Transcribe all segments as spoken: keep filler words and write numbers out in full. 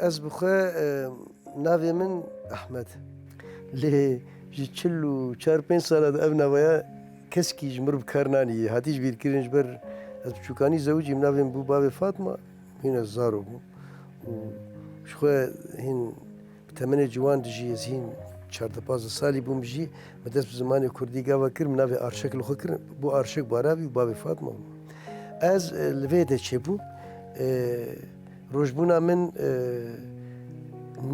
Ez bi xwe, e, navê min Ehmed. Lê ji çil û çar pênc sala de ev navaya keskî ji min re bi kar nanî. Hatî ji bîr kirin ji ber ez biçûkanî zewicîm, navê min bû bavê Fatma, hîn ez zaro bûm. Û ji xwe hîn bi temenê ciwan dijî, ez hîn çardeh pazdeh salî bûm jî, min dest bi zimanê kurdî gava kir, min navê Arşek li xwe kir, bû Arşek Baravî û bavê Fatma bû. Ez, e, li vê de çêbûm. E, rojbûna min, e,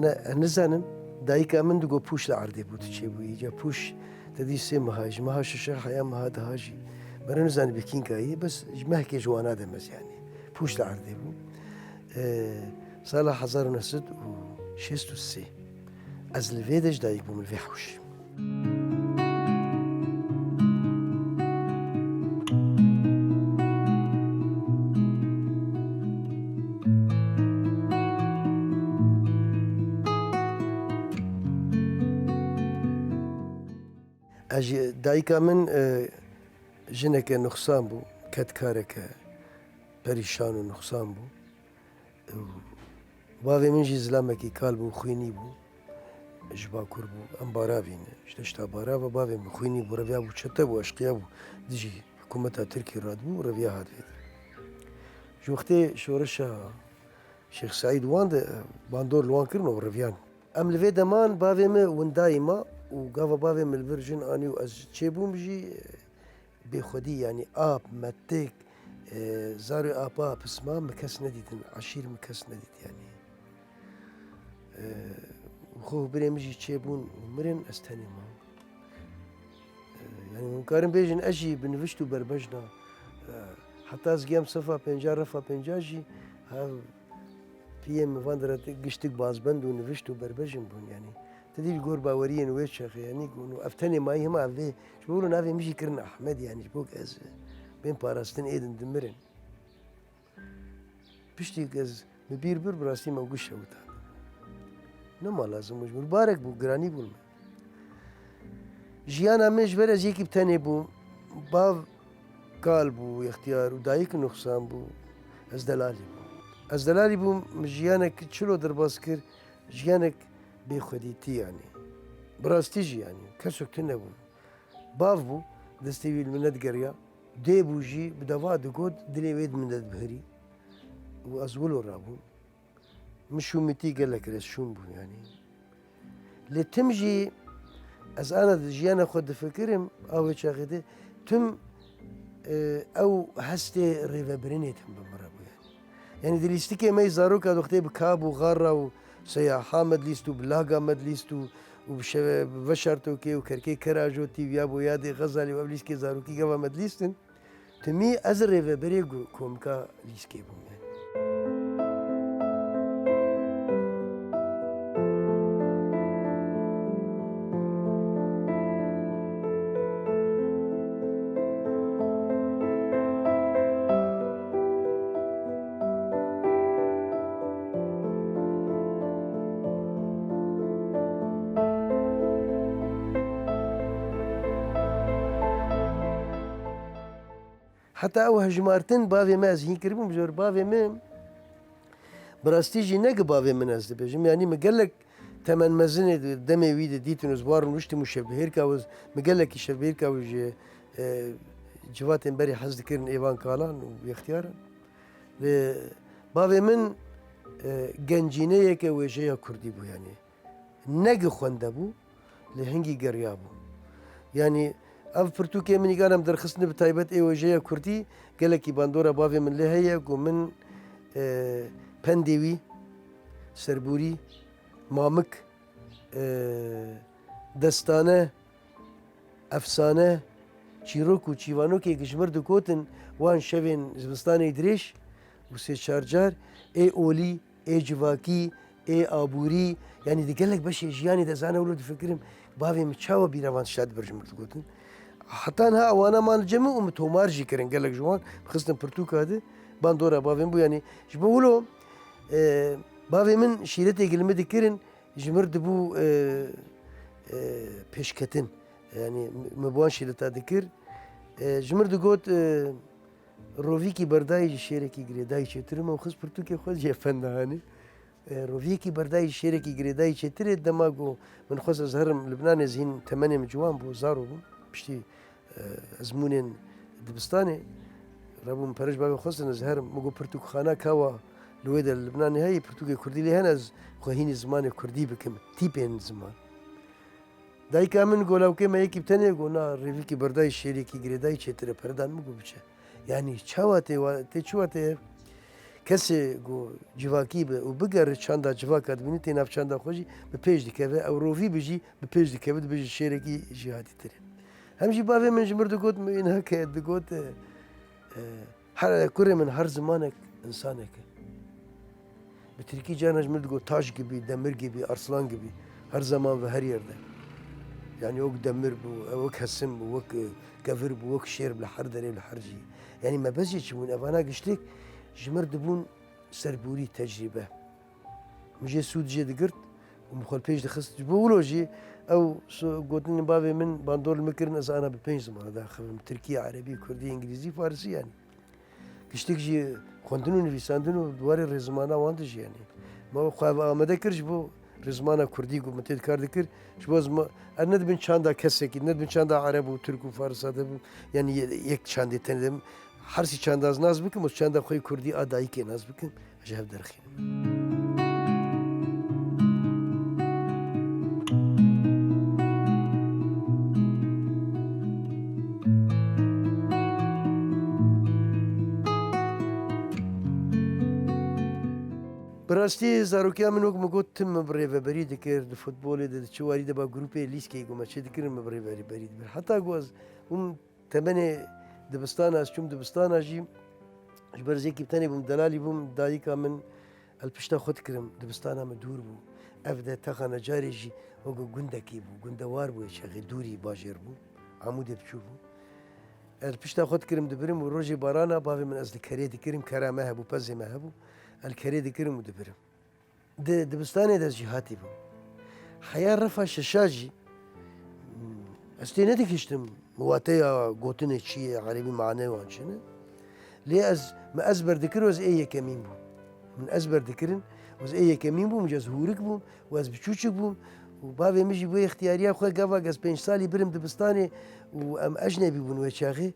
ne, nizanim, dayika min digot pûş li erdê bû, tu çêbûyî. Ca pûş te dî sê meha, ji meha şeşe heya meha deha jî. Min re nizanî bi kînka yê, bes ji mehkê ji wana de me, yanî. Pûş li erdê bû. E, sala hezar û neh sed û şêst û sê. Ez li vê de ji dayik bûm, li vê hewşê. Ez jî, dayika min, e, jineke nuxsan bû, kedkareke perîşan û nuxsan bû. Bavê min jî zilamekî kal bû, xwînî bû. Ji Bakur bû. Em Baravî ne. Ji deşta Barava bavê min xwînî bû, reviya bû, çete bû, eşqiya bû. Dijî hikûmeta Tirkî radibû, reviya hat vê. Ji wextê şoreşa Şêx Seîd wan de, e, bandor li wan kirin û reviyan. Em li vê deman bavê min windayî ma û gava bavê min li vir jin anî û ez çêbûm jî, e, bêxwedî, yanî ap, metik, e, zarê apa, pisma min kes nedîtin, eşîr min kes nedît, yanî. E, xwe û birê min jî çêbûn û mirin, ez tenê mam. E, yanî hûn karin bêjin, ez jî bi nivişt û berbejna, e, heta ez giyam sefa pênca, refa pênca jî, hev piyê min van dira giştik bazbend û nivişt û berbejin bûn, yanî. Te dî li gor baweriyên wê çaxê, yanî, ku ev tenê mayî hema ev vê, ji bo wilo navê min jî kirin Ehmed, yanî, ji bo ku ez bên parastin êdin dimirin. Piştî ku ez bi bîr bir, bi rastî me û giş şewita. Nema lazim bû ji min. Barek bû, giranî bûn me. Jiyana min ji ber ez yekî bi tenê bûm. Bav kal bû, extiyar û dayik nuxsan bû. Ez delalî bûm. Ez delalî bûm, min jiyanek çilo derbas kir, jiyanek bêxwedîtî yanî. Bi rastî jî yanî, kesok tune bû. Bav bû, destê wî li min nedigeriya. Dê bû jî, bi deva digot, dilê wê di min de dibihirî. Û ez wilo rabûm. Min şûmîtî gelek rêz şûn bûn, yanî. Lê tim jî, ez ana di jiyana xwe difikirim, a wê çaxê de tim, e, ew hestê rêvebirinê tim bi min re bû, yanî. Yanî di lîstikê me yê zaroka wextê bi kab û xarra û seyaha me dilîst û bi laga me dilîst û, û bi şeve, bi veşartokê û kerkê Kerajotî û ya bo yadê Xezalî û ev lîstikê zarokî gava me dilîstin. Timî ez rêveberê gu-, komika lîskê bûm, yanî. Heta ew hejmartin bavê me ez hîn kiribûm, jor bavê min, bi rastî jî ne gi bavê min ez dibêjim, yanî min gelek temenmezinê di demê wî de dîtin û ez war rûniştim û şevbihêrka wî, min gelekî şevbihêrka wî ji, e, civatên berê hez dikirin êvan kalan û yextiyaran. Lê bavê min, e, gencîneyeke wêjeya kurdî bû, yanî. Ne gi xwende bû, lê hingî geriya bû. Yanî ev pirtûkê min îgan em derxistine bi taybet ê wêjeya kurdî, gelekî bandora bavê min lê heye ku min, e, pendê wî, serbûrî, mamik, e, destane, efsane, çîrok û çîvanokê ku ji mir digotin, wan şevên zivistanê dirêj û sê çar car ê olî, ê civakî, ê aborî, yanî di gelek beşê jiyanê de zane wilo difikirim, bavê min çawa bîra van tişta dibir ji min digotin. Heta niha ewana man li cem min û min tomar jî kirin gelek ji wan, xistin pirtûka di, bandora bavê min bû, yanî ji bo wilo, e, bavê min şîretê gil min dikirin, ji mir dibû, e, e, pêşketin. Yanî mi, mi bi wan şîreta dikir. E, ji mir digot, e, rovîkî berdayî ji şêrekî girêdayî çêtir e, min xist pirtûkê xwe jê fenda hanî. E, roviyekî berdayî şêrekî girêdayî çêtir e. Dema ku min xwest ez herim Libnanê, ez hîn temenê min ciwan bû, zaro bûm. Piştî, e, ezmûnên dibistanê rabûm, perij bavê xwestin ez herim. Min got, pirtûkxana kawa li wê de li Libnanê heye, pirtûkê kurdî lê hene, ez xwe hînî zimanê kurdî bikim, tîpên ziman. Dayika min got, lawkê me yekî bi tenê, got, na, rêvîkî berdayî şêrîkî girêdayî çêtir e, pere dan min, got, biçe. Yanî çawa tê wa-, tê çi wa tê? Kesê ku civakî be û bigere çanda civaka dibîne, tê nav çanda xwe jî bi pêş dikeve, ew rovî bijî, bi pêş dikeve, dibêje şêrekî jîhatîtir e. Hem jî bavê min ji mir digot, min îna ke digot, e, e, Her kurê min, her zimanek insanek e. Bi tirkî carna ji min digot taş gibi, demir gibi, arslan gibi. Her zaman ve her yerde. Yani wek demir bû, wek hesin bû, wek, e, kevir bû, wek şêr bû, li her derê, li her cî. Yani me bez jê çi bûn, evana giştik ji mir dibûn serbûrî, tecrîbe. Min jê sûd jê digirt û min xwe li pêş dixist. Ji bo wilo jî ew so-, gotinên bavê min bandor li min kirin, ez ana bi pênc zimana daxivim. Tirkî, erebî, kurdî, îngilîzî, farisî yanî. Giştik jî xwendin û nivîsandin û di warê rêzimana wan de jî yanî. Me xwe amade kir ji bo rêzimana kurdî ku min tê de kar dikir. Ji bo ez me-, ez ne dibin çanda kesekî, ne dibin çanda ereb û tirk û farisa de bim. Yanî ye-, yek çandê tenê de bim. Her sî çanda ez nas bikim, ez çanda xwe yê kurdî a dayikê nas bikim. Ji hev derxînim. Bi rastî zarokiya min wek min got tim min bi rêveberî dikir, di futbolê de, di çi warî de ba grûpê lîskeyê ku me çê dikirin min bi rêveberî dibir. Heta ku ez bûm temenê dibistana, ez çûm dibistana jî, ji ber zêkî bi tenê bûm, delalî bûm, dayika min, ez li pişta xwe dikirim, dibistana min dûr bû. Ev de texa necarê jî wekî gundekî bû, gundewar bû, çaxê dûrî bajêr bû, Amûdê biçû bû. Ez li pişta xwe dikirim dibirim û rojê barana bavê min ez li kerê dikirim, kera me hebû, pezê me hebû, ez li kerê dikirim û dibirim. Di dibistanê de ez jî hatî bûm. Heya refa şeşa jî, hmm, ez tê nedihiştim wateya gotinê çi ye, erebî mane wan çi ne. Lê ez, min ezber dikir û ez ê yekemîn bûm. Min ezber dikirin û ez ê yekemîn bûm, ez hûrik bûm û ez biçûçik bûm. Û bavê min jî bû ixtiyariya xwe, gava ez pênc salî birim dibistanê û em ecnebî bûn wê çaxê.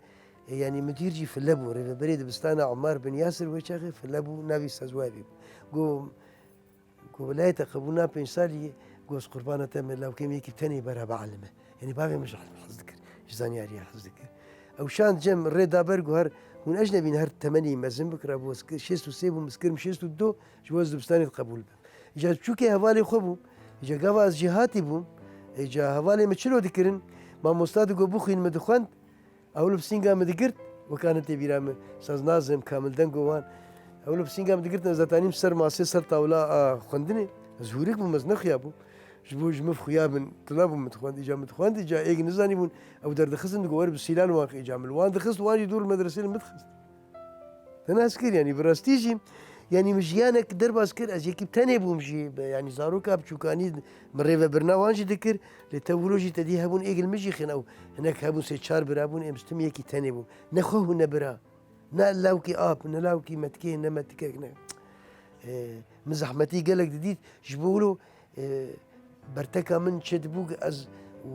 E, yanî midîr jî file bû. Rêveberê dibistana Ammar bin Yasir wê çaxê file bû, navî Sezwayê bû. Got, Ku vilayete qebûl na pênc salî, got, ez qurbana te me, lawkê min yekî tenê bera bielime. Yanî bavê min ji elm hez dikir, ji zanyariya hez dikir. Ew şand cem rê da ber, got, her hûn ecnebî ne, her temenî mezin bikira, bo ez kir, şêst û sê bûm, ez kirim şêst û du, ji bo ez dibistanê qebûl bim. Îca çûkê hevalê xwe bûm, îca gava ez jêhatî bûm, îca hevalê min çilo dikirin, mamosta digot bixwîn, min dixwend, Ew li pisînga min digirt, wekane tê bîra min, saz Nazim, Kamil Dengo wan. Ew li pisînga min digirt, ez detanîm ser masê, ser tawla a xwendinê. Ez hûrik bûm, ez nexuya bûm. Ji bo ji min xuya bin, tila bûm min dixwend. Îca min dixwend, îca êk nizanî bûn. Ew derdixistin, digot, "Were bi sîlan wan xwe." Îca min li wan dixist, wan jî dûr li medresê li min dixist. Te nas kir, yanî bi rastî jî, yanî min jiyanek derbas kir, ez yekî tenê bûm jî, be-, yanî zaroka biçûkanî min rêvebirina wan jî dikir, lê te wilo jî te dî hebûn êgil min jî xên ew, hinek hebûn sê çar bira bûn, êm stim yekî tenê bûm. Ne xwe hûn ne bira, ne lawkî ap, ne lawkî metikê, ne metikek, ne. E, min zehmetî gelek didît, ji bo wilo E, berteka min çêdibû ku ez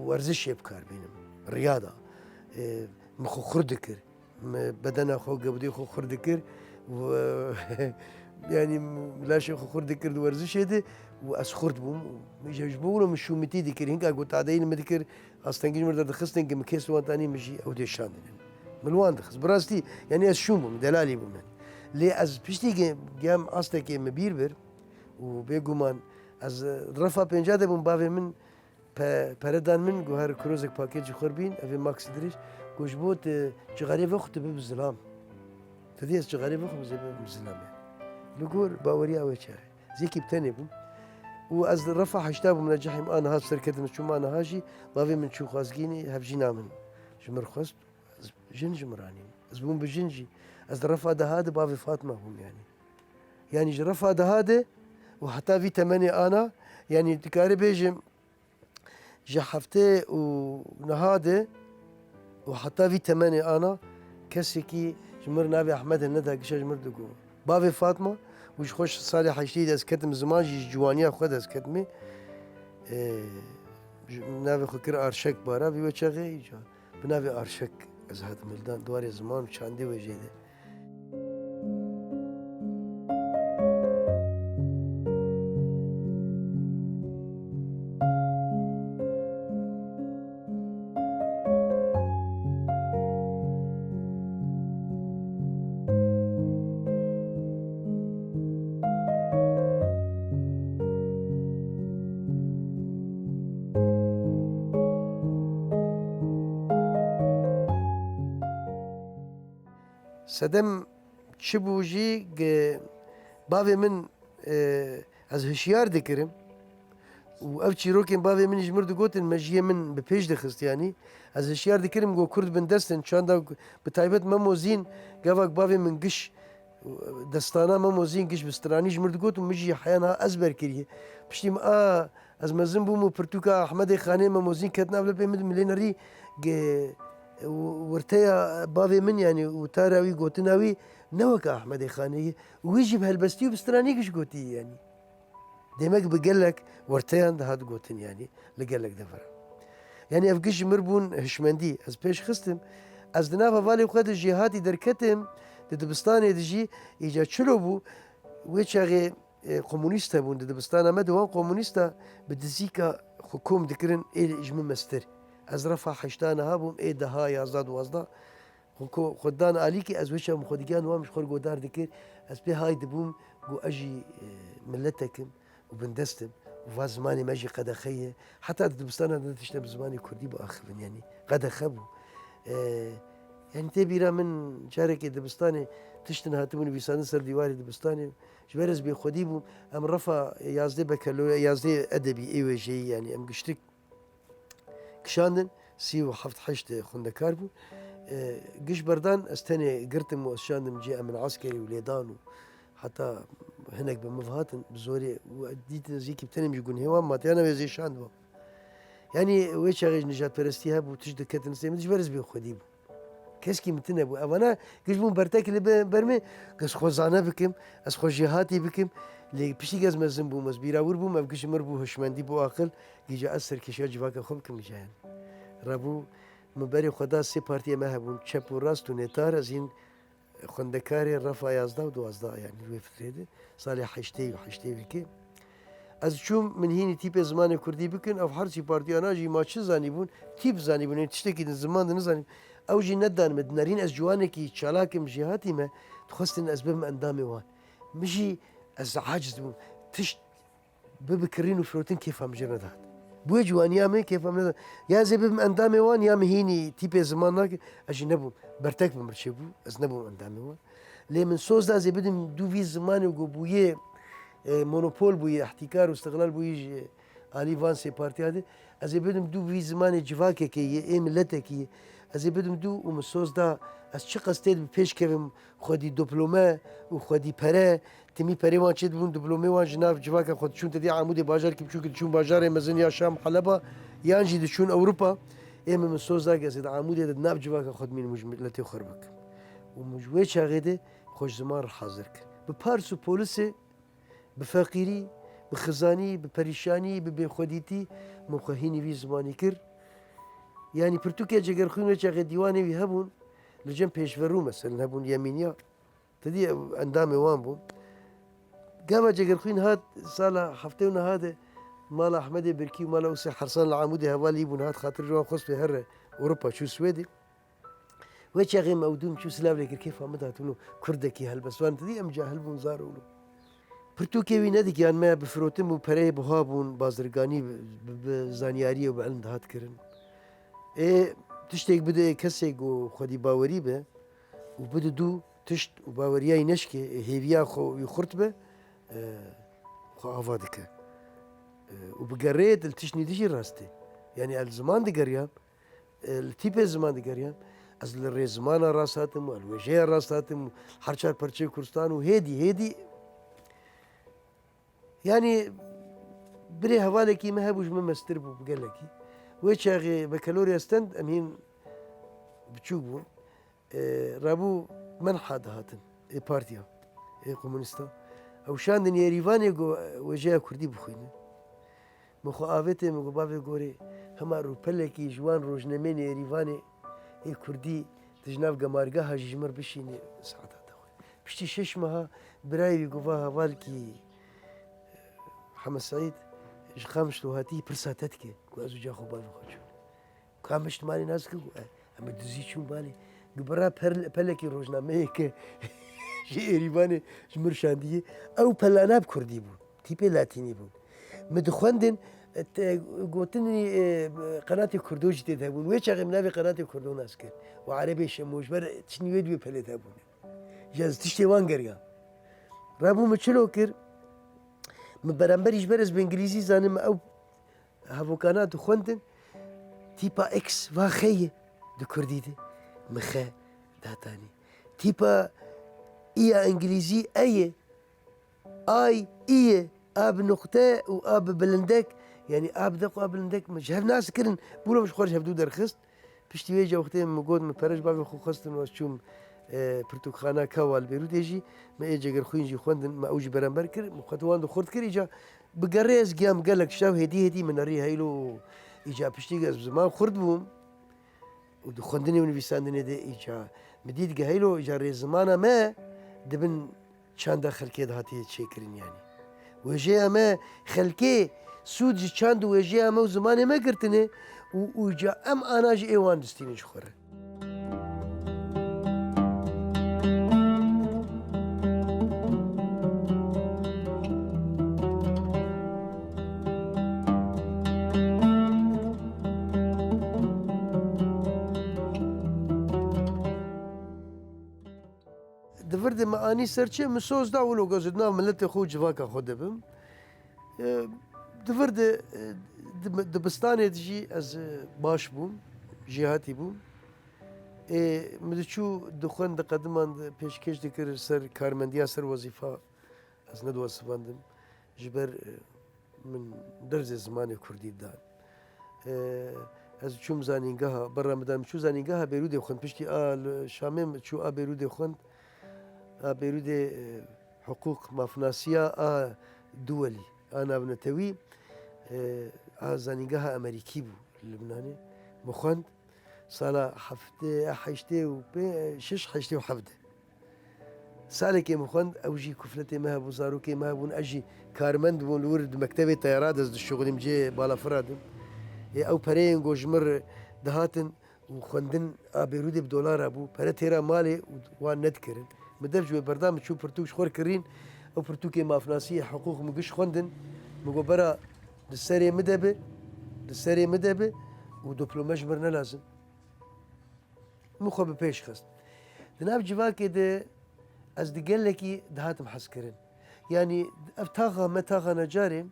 werzişê bi kar bînim, riyada. E, min xwe xurt dikir. Min bedena xwe, gewdê xwe xurt dikir. Û, yanî min laşê xwe xurt dikir di werzişê de û ez xurt bûm. Û ji bo wilo min şûmitî dikir. Hinka ku tadeyî li min dikir, astengî ji min derdixistin ku min kês wan tanî, min jî ew dêşandin. Min li wan dixist. Bi rastî, yanî ez şûn bûm, delalî bûm yanî. Lê ez piştî ku giyam astekê min bîr bir, û bêguman ez, e, refa pênca de bûm, bavê min pe-, pere dan min, got, "Her kurozek pakêt ji xwe bîn, ev ê Max Dirêj." Got, "Ji bo tu cixarê vexwe tu bibe zilam. Tu dê ez cixarê vexwim, ez ê bibim zilam." Li gor baweriya wê çaxê. Zêkî bi tenê bûm. Û ez refa heşta bûm, necehê min aniha serketim, çûm aniha jî, bavê min çû xwezgînê, hevjîna min ji min xwest, ez jin ji min ranîm. Ez bûm bi jin jî. Ez di refa deha de bavê Fatma bûm yanî. Yanî ji refa deha de û heta vî temenê ana, yanî dikare bêje ji heftê û neha de û heta vî temenê ana kesekî ji mir navê Ehmed hene da gişa ji mir digo. Bavê Fatma Û ji xwe ji salê heştê de ez ketim ziman jî ji ciwaniya xwe de ez ketime. Ee, ji navê xwe kir Arşek Bara, vî we çaxê îca bi navê Arşek ez hatim hildan di warê ziman û çandê wê jê de. Sedem çi bû jî, ge-, bavê min, e, ez hişyar dikirim û ev çîrokên bavê min ji mir digotin, mejiyê min bi pêş dixist, yanî ez hişyar dikirim, go Kurd bindest in, çanda bi taybet Memo Zîn, gavak bavê min giş, destana Memo Zîn giş bi stranî ji mir digot û min jî heya niha ezber kiriye. Piştî min a Ez mezin bûm û pirtûka Ahmedê Xanê Memo Zîn ketin ev lepê min, min lê nerî, ge-, w-, wirteya bavê min, yanî witara wî, gotina wî ne weke Ahmedê Xanê ye. Wî jî bi helbestî û bi stranî giş gotî, yanî. Demek bi gelek wirteyan dihat gotin, yanî li gelek devera. Yanî ev giş ji mir bûn hişmendî. Ez pêş xistim. Ez di nav hevalê xwe de jêhatî derketim, di dibistanê de jî îca çilo bû, wê çaxê e, komunîst hebûn di dibistana me de, wan komunîsta bi dizîka xwe kom dikirin, ê ji min mestir. Ez refa heşta niha bûm, ê deha, yazda, duwazda. Xwe ko-, xwe dan alîkî, ez wê çaxê min xwe digihan, wan min ji xwe re godar dikir. Ez pê hay dibûm, got ez jî, e, miletek im û bindest im û va zimanê me jî qedexe ye. Heta di dibistana de tiştê bi zimanê kurdî biaxivin, yanî qedexe bû. E, yanî tê bîra min carekê dibistanê tiştin hatibûn nivîsandin ser dîwarê dibistanê. Ji ber ez bêxwedî bûm, em refa yazdê bekelo-, yazdê edebî ê wêjeyî, yanî em giştik kişandin, sî û heft heşt xwendekar bûn. E, giş berdan, ez tenê girtim û ez şandim cê, em min eskerî û lêdan û heta hinek bi min ve hatin, bi zorê û dîtin ez yekî bi tenê min ji gunhê wan matiyana wê zê şandiba. Yanî wê çaxê ji nijadperestî hebû, tişt diketin sê min, ji ber ez bêxwedî bûm. Keskî min tune bû. Evana giş bûn bertek li be-, ber min, ez xwe zane bikim, ez xwe jêhatî bikim. Lê piştî ez mezin bûm, ez bîrawir bûm, ev giş ji mir bû hişmendî, bû aqil, gîja ez serkêşiya civaka xwe bikim gîja yan. Rebû min berê xwe da sê partiyê me hebûn, çep û rast û nêtar, ez hîn xwendekarê refa yazda û duwazda, yanî wê fitrê de, salê heştê û heştê û yekê. Ez çûm, min hînî tîpê zimanê kurdî bikin, ev her sî partiyana jî ma çi zanîbûn, tîp zanîbûn, yanî tiştekî di ziman de nizanîbûn. Ew jî nedan min, dinerîn ez ciwanekî çalak im, jêhatî me, dixwestin ez bibim endamê wan. Min jî ez aciz bûm. Tişt bi bikirîn û firotin kêfa min jê nedihat. Bi wê ciwaniya min kêfa min nedihat. Ya ez ê bibim endamê wan, ya min hînî tîpê ziman nake, ez jî nebûm. Bertek bi min çêbû, ez nebûm endamê wan. Lê min soz da ez ê bidim dû vî zimanê ku bûyê, e, monopol bûyê, îhtîkar û îstiqlal bûyê ji alî van sê partiya de. Ez ê bidim dû vî zimanê civakekê yê, ê miletekî yê. Ez ê bidim dû û min soz da ez çiqas tê de bi pêş kevim, xwedî diplome û xwedî pere, timî perê wan çêdibûn, diplomê wan ji nav civaka xwe diçûn, te dî Amûdê bajarkî biçûk diçûn bajarê mezin ya Şam, Heleba, yan jî diçûn Ewropa. Ê min, min soz da ke ez ê di Amûdê de di nav civaka xwe dimînim û ji miletê xwe re bikim. Û min ji wê çaxê de xwe ji ziman re hazir kir. Bi pars û polisê, bi feqîrî, bi xizanî, bi perîşanî, bi bêxwedîtî min xwe hînî vî zimanî kir. Yanî pirtûkê Cegerxwîn wê çaxê dîwanê wî hebûn, li cem pêşverû meselen hebûn, Yemîniya. Te dî ew endamê wan bûn. Gava Cegerxwîn hat sala heftê û neha de mala Ehmedê Birkî û mala Usê Hersan li Amûdê hevalî bûn, hat xatir ji wan xwest wê here Ewropa, çû Swêdê. Wê çaxê me ew dû min çû silav lê kir, kêfa min dihat, wilo kurdekî helbestvan, te dî em cahil bûn, zar ûlo. Pirtûkê wî nedigiyan me, bi firotin bû, pereyê buha bûn, bazirganî bi, bi, bi zanyariyê û bi ilm dihat kirin. Ê, tiştêk bide kesê ku xwedî bawerî be û bide dû tişt û baweriyayî neşke, hêviya xwe wî xurt be, e, xwe ava dike. E, û bi gerê li tiştnî dijî rast e. Yanî ez li ziman digeriyam, e, li tîpê ziman digeriyam, ez li rêzimana rast hatim û li wêjeya rast hatim û her çar perçeyê Kurdistan û hêdî, hêdî, yanî birê hevalekî me hebû, ji min mestir bû bi gelekî. Wê çaxê bekelorya stend, em hîn biçûk bûn. E, rabû menha dihatin, ê partiya, ê komunîsta. Ew şandin Yerîvanê, got, wêjeya kurdî bixwînin. Min xwe avêtê, min got, bavê gorê, hema rûpelekî ji wan rojnemeyên Yerîvanê ê kurdî di ji nav gemargeha jî ji mir bişînê, saeta te xwe. Piştî şeş meha birayê wî got, va hevalkî Hemed Seîd ji Qamişlo hatî, pirsa te dike. Got, ez û ca xwe bavê xwe çûn. Ka min ji malê nas kir, got, e, em bi dizî çûn malê. Got, bira pel-, pelekî rojnameyê ke ji Êrîvanê ji mir şandiye. Ew pelana bi kurdî bûn. Tîpê latînî bûn. Min dixwendin, e, te, gotinî, e, qenatê Kurdo jî tê de hebûn. Wê çaxê min navê qenatê Kurdo nas kir. Û Erebê Şemo ji ber tiştî wê di wê pelê de hebûn. Ji ez tiştê wan geriya. Rabû min çilo kir. Min beramberî ji ber ez bi îngilîzî zanim, ew hevokana dixwendin, tîpa X va xe ye di kurdî de. Min xe datanî. Tîpa î ya îngilîzî e ye. Ay, î ye. A bi nuqte û a bi bilindek. Yanî a bi deq û a bilindek min ji hev nas kirin. Bûro min ji xwe ji hevdû derxist. Piştî wê ca wextê min got, min pere ji bavê xwe xwestin û ez çûm, e, pirtûkxana Kawa li Bêrûtê jî. Me ê cegerxwîn jî xwendin, me ew jî beramber kir. Min xwe di wan de xurt kir, îca bi gerê ez giyam gelek şev, hêdî hêdî min nerî heylo. Îca piştî ez bi ziman xurt bûm û di xwendinê û nivîsandinê de îca min dît ge heylo, îca rê zimana me di bin çanda xelkê de hatiye çêkirin yanî. Wêjeya me xelkê sûd ji çand û wêjeya me û zimanê me girtine û, û ca em ana jî ê wan distînin ji xwe re. Di vir de me anî ser çi, min soz da wilo gazî di nav miletê xwe û civaka xwe de bim. E, di vir de, e, di, dibistanê de jî ez, e, baş bûm, jêhatî bûm. E, min diçû dixwend, diqediman, pêşkêş dikir ser karmendiya, ser wezîfa. Ez nediwesivandim. Ji ber, e, min dersê zimanê kurdî dan. E, ez çûm zanîngeha, berra min da min çû zanîngeha Bêrûdê xwend. Piştî a li Şamê min çû a Bêrûdê xwend. A Bêrûdê, e, hiqûq, mafnasiya a duwelî, a navnetewî, e, a zanîngeha Amerîkî bû li Lubnanê. Min xwend. Sala heftê, heştê û pê-, şeş, heştê û heft de. Salekê min xwend, ew jî kufletê me hebû, zarokê me hebûn, ez jî karmend bûm, li wir di mektebê teyara de ez dişuxulîm, cihê balafira dim. Ê, ew pereyên ku ji mir dihatin û xwendin a Bêrûdê bi dolara bû, pere têra malê û wan nedikirin. Min dev ji wê berda, min çû pirtûk ji xwe re kirîn, ew pirtûkê mafnasiyê, hiqûq min giş xwendin. Min got, bera di serê min de bi, di serê min de bi û diplome ji mir ne lazim. Min xwe bi pêş xist. Di nav civakê de ez di gelekî dihatim hezkirin. Yanî ev taxa me, taxa necarê,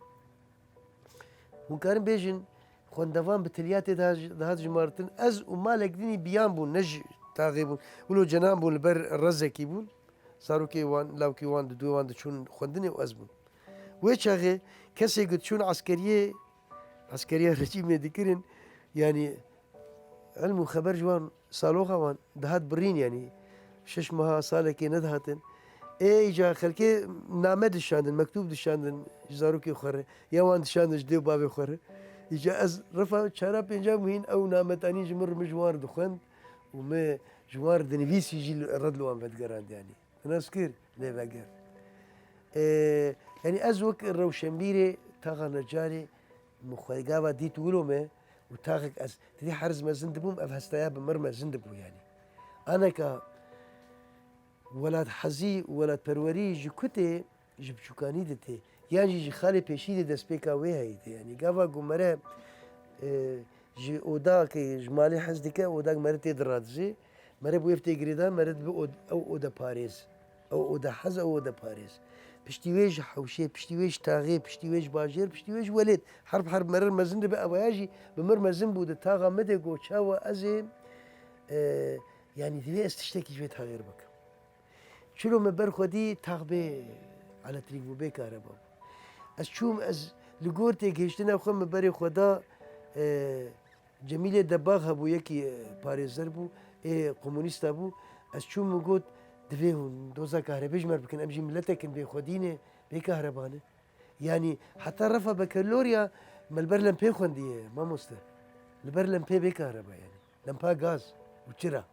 hûn karin bêjin, xwendevan bi tilya tê diha-, dihat jimartin. Ez û malek dinî biyan bûn, ne ji taxê bûn. Wilo cenan bûn, li ber rezekî bûn. Zarokê wan, lawkê wan, didûyê wan diçûn xwendinê û ez bûm. Wê çaxê kesê ku diçûn eskeriyê, eskeriya rejîmê dikirin, yanî ilm û xeber ji wan, saloxa wan dihat birîn, yanî şeş meha, salekê nedihatin. Ê îca xelkê name dişandin, mektûb dişandin ji zarokê xwe re, ya wan dişandin ji dê û bavê xwe re. Îca ez refa çara pênca min hîn ew nametanî ji min re, min ji wan re dixwend û min ji wan re dinivîsî jî red li wan vedigerand, yanî. Nas kir, lê vegirt. Ee, yanî ez wek rewşenbîrê taxa necarê min xwe gava dît wilo me û taxek ez, didî herz mezin dibûm, ev hestaya bi mir mezin dibû yanî. Aneka welathezî û welatperwerî ji ku tê, ji biçûkanî de tê. Yan jî ji xalê pêşî de destpêka wê heyî tê. Yanî gava ku mere, e, ji oda ke ji malê hez dike, oda ke mere tê diradizê, mere bi wê tê girêdan, mere dibe od-, ew odeparêz. Ew odehez, ew odeparêz. Piştî wê ji hewşê, piştî wê ji taxê, piştî wê ji bajêr, piştî wê ji welêt. Her bi her mere mezin dibe, ev aya jî bi mir mezin bû, di taxa me de got çawa ez ê, e, yanî divê ez tiştekî ji wê taxê re bikim. Çilo me ber xwe dî tax bê elektrik bû, bê kareba bû. Ez çûm, ez li gor têgihiştina xwe min berê xwe da, e, Cemîlê Debax hebû, yekî, e, parêzer bû, ê komunîsta bû. Ez çûm, min got, divê hûn doza kahrebê ji me re bikin, em jî miletek in bê xwedî ne, Bê kahreba ne. Yanî heta refa bekelorya me li ber lempê xwendiye, mamoste. Li ber lempê bê kahreba yanî. Lempa gaz û çira.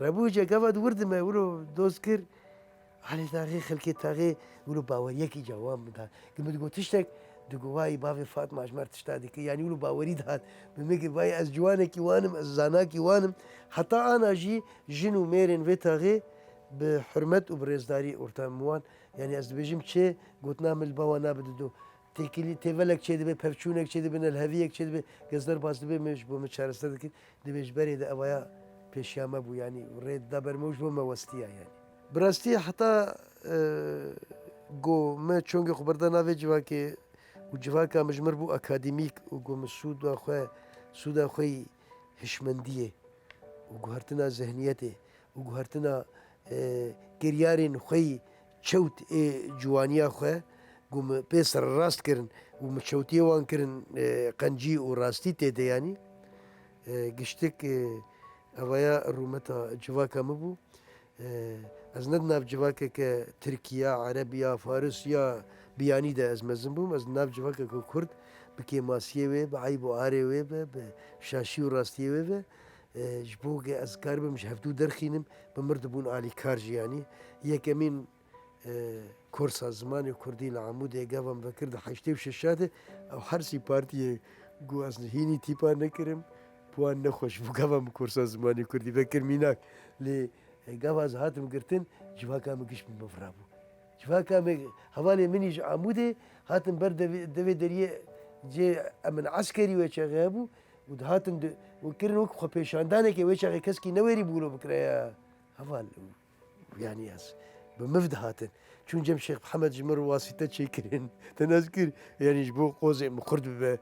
Rebû cegava di wir dime, wilo doz kir. Alê taxê xelkê taxê wilo baweriyekî ca wan min da. Ki min digot tiştek, digot wayî bavê Fatma ji me re tişta dike. Yanî wilo bawerî dihat. Bi min kir vayî ez ciwanekî wan im, ez zanakî wan im. Heta ana jî jin û mêrên vê taxê bi hurmet û bi rêzdarî orta min wan. Yanî ez dibêjim çi gotina min li ba wan nabe dido. Têkilî, têvelek çêdibe, pevçûnek çêdibe, nelheviyek çêdibe, gez derbas dibe, min ji bo min çareser dikir. Dibê ji berê de evaya pêşiya me bû, yanî rê dida ber me û ji bo me westiya yanî. Bi rastî heta, e, ku me çongê xwe berda navê civakê û civaka min ji mir bû akademîk û ku min sûda xwe, sûda xwe yî hişmendiyê û guhertina zihniyetê û guhertina, e, kiryarên xwe yî çewt ê ciwaniya xwe ku min pê serrast kirin û min çewtiyê wan kirin, e, qencî û rastî tê de yanî. E, giştik, e, evaya rûmeta civaka min bû. E, ez ne di nav civakeke Tirkî ya, Ereb ya, Faris ya, biyanî de ez mezin bûm. Ez di nav civakeke Kurd bi kêmasiyê wê, bi eyb û arê wê be, bi şaşî û rastiyê wê be. E, ji bo ge ez karibim ji hevdû derxînim, bi mir dibûn alîkar jî yanî. Yekemîn, e, korsa zimanê kurdî li Amûdê gava min vekir di heştê û şeşa de, ew her sî partiyê ku ez hînî tîpa nekirim, bi wan nexweş bû gava min korsa zimanê kurdî vekir mînak. Lê, e, gava ez hatim girtin, civaka min giş min bevra bû. Civaka min, hevalê min jî ji Amûdê hatin ber devê, devê deriyê cê em in eskerî wê çaxê hebû û dihatin di, û kirin wek xwepêşandanekê wê çaxê keskî newêrî bû wilo bikire ya heval. Yanî ez bi miv dihatin. Çûn cem Şêx Mihemed ji mir wasîte çêkirin. Te nas kir, yanî ji bo qozê min xurt bibe.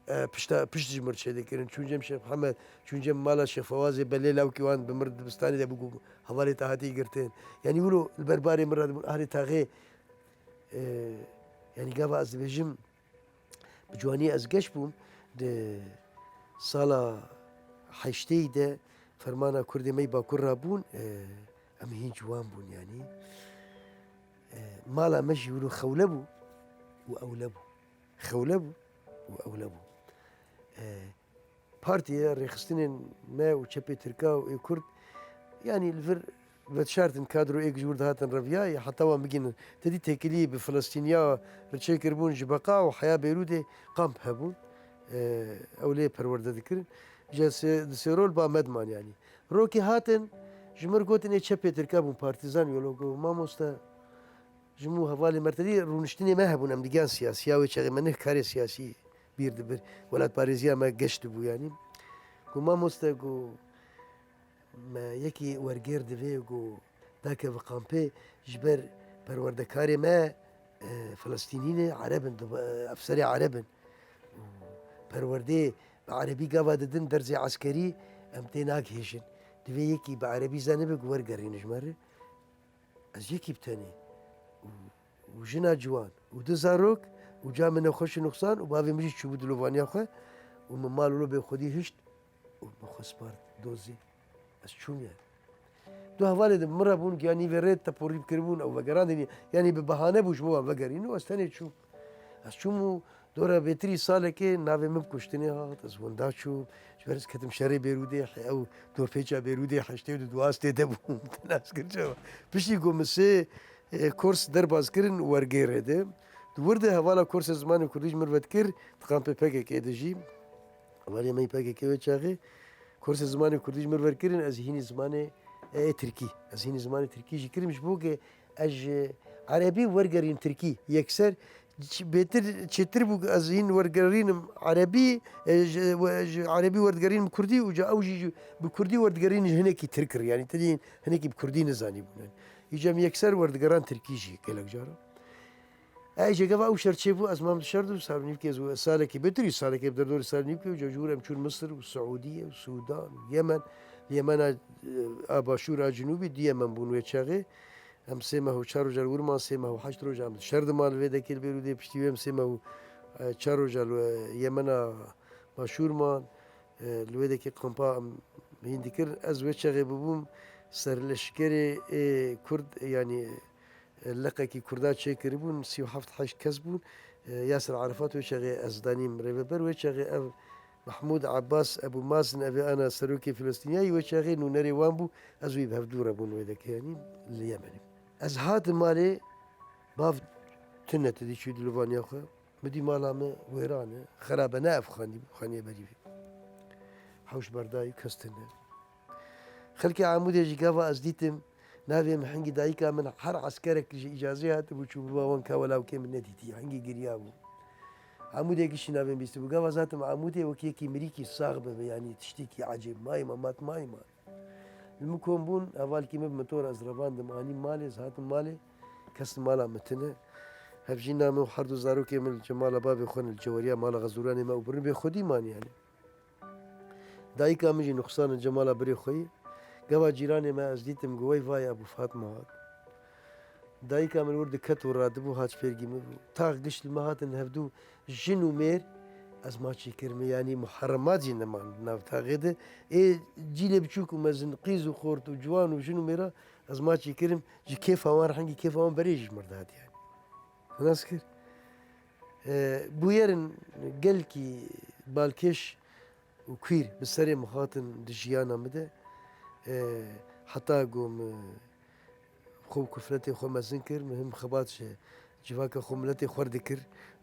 E, pişta, pişt ji mir çêdikirin. Çûn cem Şêx Mihemed, çûn cem mala Şêx Fewazê belê lawkî wan bi mir dibistanê de bû ku hevalê te hatî girtin. Yanî wilo li ber barê min re dibûn ahrê taxê, e, yanî gava ez dibêjim, bi ciwanî ez geş bûm. Di sala heştê de fermana Kurdê me yî Bakur rabûn, e, em hîn ciwan bûn yanî. E, mala me jî wilo xewle bû û ewle bû. Xewle bû û ewle bû. E, Partiyê rêxistinên me û çepê Tirka û ê Kurd, yanî li vir vedişartin kadro êk ji wir dihatin reviyayê, heta wan bigihînin. Te dî têkiliyê bi Filistîniya re çêkiribûn ji beqa û heya Beyrûdê kamp hebûn. E, ew lê perwerde dikirin. Ji se-, di sêrol ba me diman yanî. Rokê hatin, ji mir gotin ê çepê Tirka bûn partîzan, wilo got, mamoste, ji min û hevalê me re te dî rûniştinê me hebûn, em digiyan siyasî, ya wê çaxê me nih karê siyasî bîr dibir. Welatparêziya me geş dibû yanî. Got, mamoste, got, me yekî wergêr divê, got, dakeve kampê ji ber perwerdekarê me, e, Filistînî ne, Ereb in, dibe-, e, efserê Ereb in. Û perwerdeyê bi Erebî gava didin dersê eskerî, em tê nagihêjin. Divê yekî bi Erebî zanibe ku wergerîne ji me re. Ez yekî bi tenê û, û jina ciwan û du zarok û camê nexweş û nuxsan û bavê min jî çûbû dilovaniya xwe û min mal û lobê xwedî hişt û min xwe spart dozê. Ez çûm yani. Du hevalê de bi min re bûn, giya nîvê rê teporî kiribûn, ew vegerandin, yanî bi behane bû ji bo wan vegerîn û ez tenê çûm. Ez çûm û dora bêtirî salekê navê min bi kuştinê hat, ez winda çûm. Ji ber ez ketim şerê Bêrûdê, he-, ew dorpêça Bêrûdê heştê û du duwastê de bûm, te nas kir çawa. Piştî ku min sê, e, kors derbas kirin wergêrê de. Di wir de hevala korsê zimanê kurdî ji min vedikir, di kampê P K K de jî. Hevalê me yî P K K wê çaxê. Korsê zimanê kurdî ji mir ver kirin, ez hînî zimanê, e, tirkî. Ez hînî zimanê tirkî jî kirim, ji bo ke ez ji erebî wergerînim tirkî. Yekser ç-, bêtir, çêtir bû ke ez hîn wergerînim erebî, e, ji, we, ji erebî werdigerînim kurdî û ca ew jî ji, bi kurdî werdigerînin ji hinekî tirk re. Yanî te dî hinekî bi kurdî nizanîbûn. Îca min yekser werdigeran tirkî jî gelek cara. Ey, ji gava ew şer çêbû, ez mam di şer de û sal û nîvkê ez û salekê bêtir û salekê bi derdorê sal û nîvkê û cejûr em çûn Misir û Siûdiye û Sûdan û Yemen. Yemena, e, a başûr a cinûbî du Yemen bûn wê çaxê. Em sê meh û çar roja li wir man, sê meh û heşt roja em di şer de man li vê dekê li Bêrûdê, piştî wê em sê meh û, e, çar roja li, e, Yemena başûr man. E, li wê dekê kampa em hîn dikir. Ez wê çaxê bibûm serleşkerê ê Kurd, yanî, e, leqekî Kurda çêkiribûn, sî û heft heşt kes bûn. E, Yasir Arafat wê çaxê ez danîm rêveber, wê çaxê ev Mahmûd Abbas Ebû Mazin, ev ê ana serokê Filistîniyayî, wê çaxê nûnerê wan bû, ez wî bi hevdû re bûn wê dekê, yanî li Yemenê. Ez hatim malê, bav tune, tu dî çû diluvaniya xwe. Min dî mala min wêran e, xerab e, ne ev xanî bû, xaniyê berî vê. Hewş berdayî, kes tune. Xelkê Amûdê jî gava ez dîtim, navê min hingî dayika min her eskerek ji îcazê hatibû çûbû ba wan ka welawkê min nedîtî, hingî giriyabû. Amûdê gişî navê min bîstibû. Gava ez hatim Amûdê wek yekî mirîkî sax bibe, yanî tiştekî ecêb. Mayî ma, mat mayî ma. Li min kom bûn, hevalkî min bi motor ez revandim, anîm malê, ez hatim malê, kes li mala min tune. Hevjîna min û her du zarokê min li cemala bavê xwe ne, li ceweriya mala Xezûranê me û bi rûnê xwedî man yanî. Dayika min jî nuqsan li cemala birê xwe ye. Gava cîranê me ez dîtim, got, "Wey vay Ebû Fatma hat." Dayika min wir diket û radibû, hat ji fêrgî min bû. Tax giş li me hatin hevdû, jin û mêr, ez maçî kirime, yanî muherremat jî neman di nav taxê de. Ê cîlê biçûk û mezin, qîz û xort û ciwan û jin û mêra ez maçî kirim, ji kêfa wan re hingî kêfa wan berê jî ji mir dihat yanî. Nas kir. E, bûyerin gelkî balkêş û kwîr bi serê min hatin di jiyana min de. E, heta ku min xwe bi kufletê xwe mezin kir, min him xebat ji civaka xwe, miletê xwe re dikir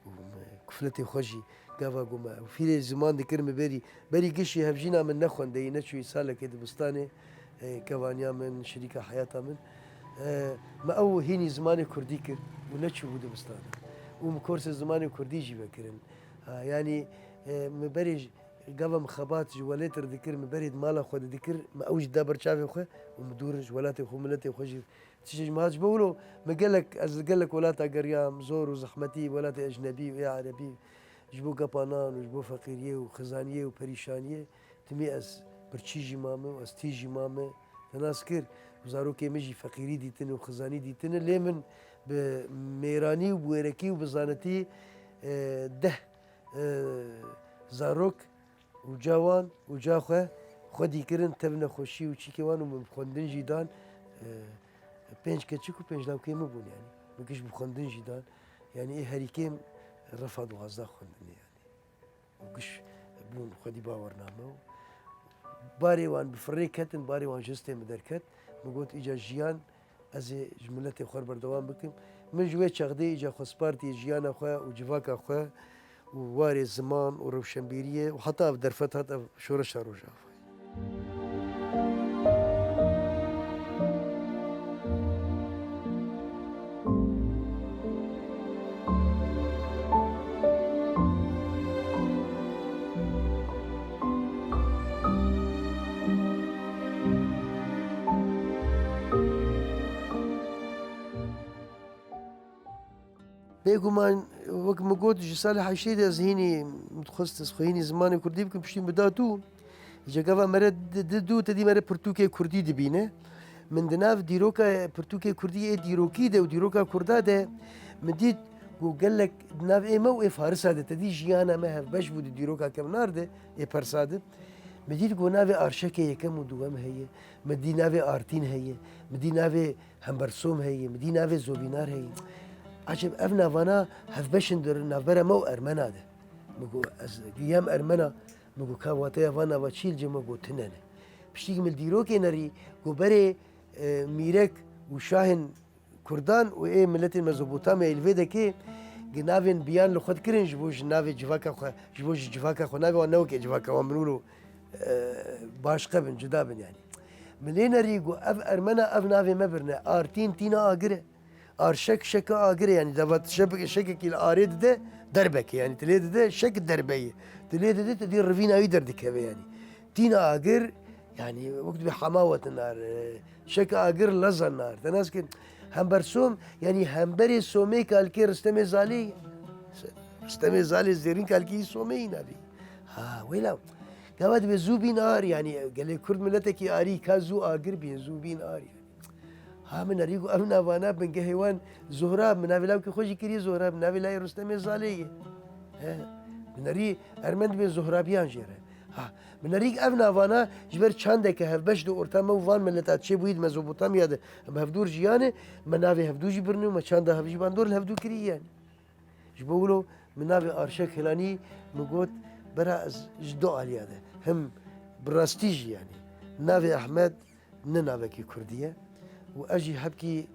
û min kufletê xwe jî gava ku me û fîrê ziman dikir, min berî, berî gişî hevjîna min nexwendeyî, neçûyî salekê dibistanê, e, kevaniya min, şirîka heyata min. E, me ew hînî zimanê kurdî kir û neçûbû dibistana. Û min korsê zimanê kurdî jî vekirin. Ha, yanî, e, min berê ji, gava min xebat ji welêt re dikir, min berê di mala xwe de dikir, min ew jî da ber çavê xwe û min dûr ji welatê xwe, miletê xwe jî tiştê ji min hat ji bo wilo. Min gelek, ez li gelek welata geriyam, zor û zehmetî, welatê ecnebî û ê erebî, ji bo gepa nan û ji bo feqîriyê û xizaniyê û perîşaniyê. Timî ez birçî jî mame û ez tî jî mame. Te nas kir, û zarokê min jî feqîrî dîtine û xizanî dîtine. Lê min bi mêranî û bi wêrekî û bi zanetî, e, deh, e, zarok û ca wan û ca xwe xwedî kirin, tev nexweşî û çîkê wan û min bi xwendin jî dan. E, pênc keçik û pênc lawkê min bûn yanî. Min giş bi xwendin jî dan. Yanî ê herî kêm refa duwazdeh xwendinê yanî. Û giş bûn xwedî bawername û barê wan bi firê ketin, barê wan ji histê min derket. Min got, îca jiyan ez ê ji miletê xwe re berdewam bikim. Min ji wê çaxdê îca xwe spartiye jiyana xwe û civaka xwe û warê ziman û rewşenbîriyê û heta ev derfet hat, ev şoreşa Rojavayê. Bêguman, wek min got, ji salê heştê de ez hînî min dixwest ez xwe hînî zimanê kurdî bikim, piştî min bi da dû. Îca gava mere di, di dû, te dî mere pirtûkê kurdî dibîne. Min di nav dîroka pirtûkê kurdî ê dîrokî de û dîroka kurda de min dît ku gelek di nav ê me û ê Farisa de, te dî jiyana me hevbeş bû di dîroka kevnar de, ê Persa de. Min dît ku navê arşekê yekem û duwem heye, min dî navê Artîn heye, min dî navê Hembersom heye, min dî navê Zobînar heye. Ecêb ev navana hevbeş in di navbera me û Ermena de. Min got, ez giyam Ermena, min got, ka wateya van nava çi li cem me got, tune ne. Piştî min dîrokê nerî, got, berê, e, Mîrek û Şahên Kurdan û ê miletên Mezopotamyayê li vê dekê gi navên biyan li xwe dikirin ji bo ji navê civaka xwe, ji bo ji civaka xwe navê wan ne wekê civaka wan bin wilo, e, başqe bin, cuda bin yanî. Min lê nerî got, ev Ermena ev navê me birine. Artîn tîna agir e. Arşek şeka agir e, yanî deva şek-, şekekî li arê dide derbekê, yanî tu lê dide şek derbeyê. Tu lê dide tu dî rivîna wî derdikeve yanî. Tîna agir, yanî wek dibê hema wetin nar, e, şeka agir leza nar. Te nas kir, Hembersom, yanî hemberê Somê kalkê Ristemê Zalê. Ristemê Zalê zêrîn kalkî Somê yî navî. Ha, wêla. Gava dibê zû bîn ar, yanî gelê Kurd miletekî arî, ka zû agir bîn, zû bîn ar yanî. Ha, min nerî got, ev navana bingehê wan Zohrab, min navê lawkê xwe jî kiriye Zohrab, navê layê Rustemê Zalê ye. He, min nerî Ermen dibên Zohrabiyan jê re. Ha, bi nerîk ev navana ji ber çandeke hevbeş di orta me û van mileta çêbûyî di Mezopotamya de em hevdûr jiyanê, me navê hevdû jî birnî û me çanda hev jî bandor li hevdû kirî yanî. Ji bo wilo min navê Arşek Hilanî min got, bera ez ji du aliya de. Him bi rastî jî yanî navê Ehmed ne navekî kurdî ye û ez jî hebkî,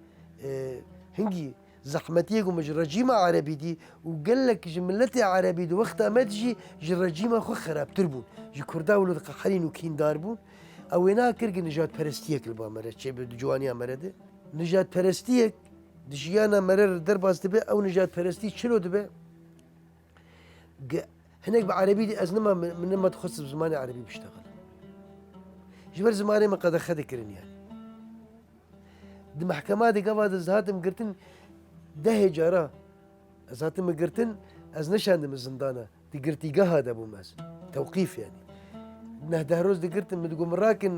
e, hingî zehmetiyê ku min ji rejîma erebî dî û gelek ji miletê erebî di wexta me de jî ji rejîma xwe xerabtir bûn. Ji kurda wilo diqeherîn û kîndar bûn. Ew wêna kir ku nijadperestiyek li ba me re çêbe di ciwaniya me re de. Nijadperestiyek di jiyana me re derbas dibe, ew nijadperestî çilo dibe? Ge-, hinek bi erebî dî ez nima, min, min nima dixwest bi zimanê erebî biştexilim. Ji ber zimanê min qedexe dikirin yanî. Di mehkema de gava de ez hatim girtin dehê cara. Ez hatim girtin, ez neşandime zindana. Di girtîgeha de bûm ez. Tewqîf yanî. Neh deh roz digirtin, min digot, min rakin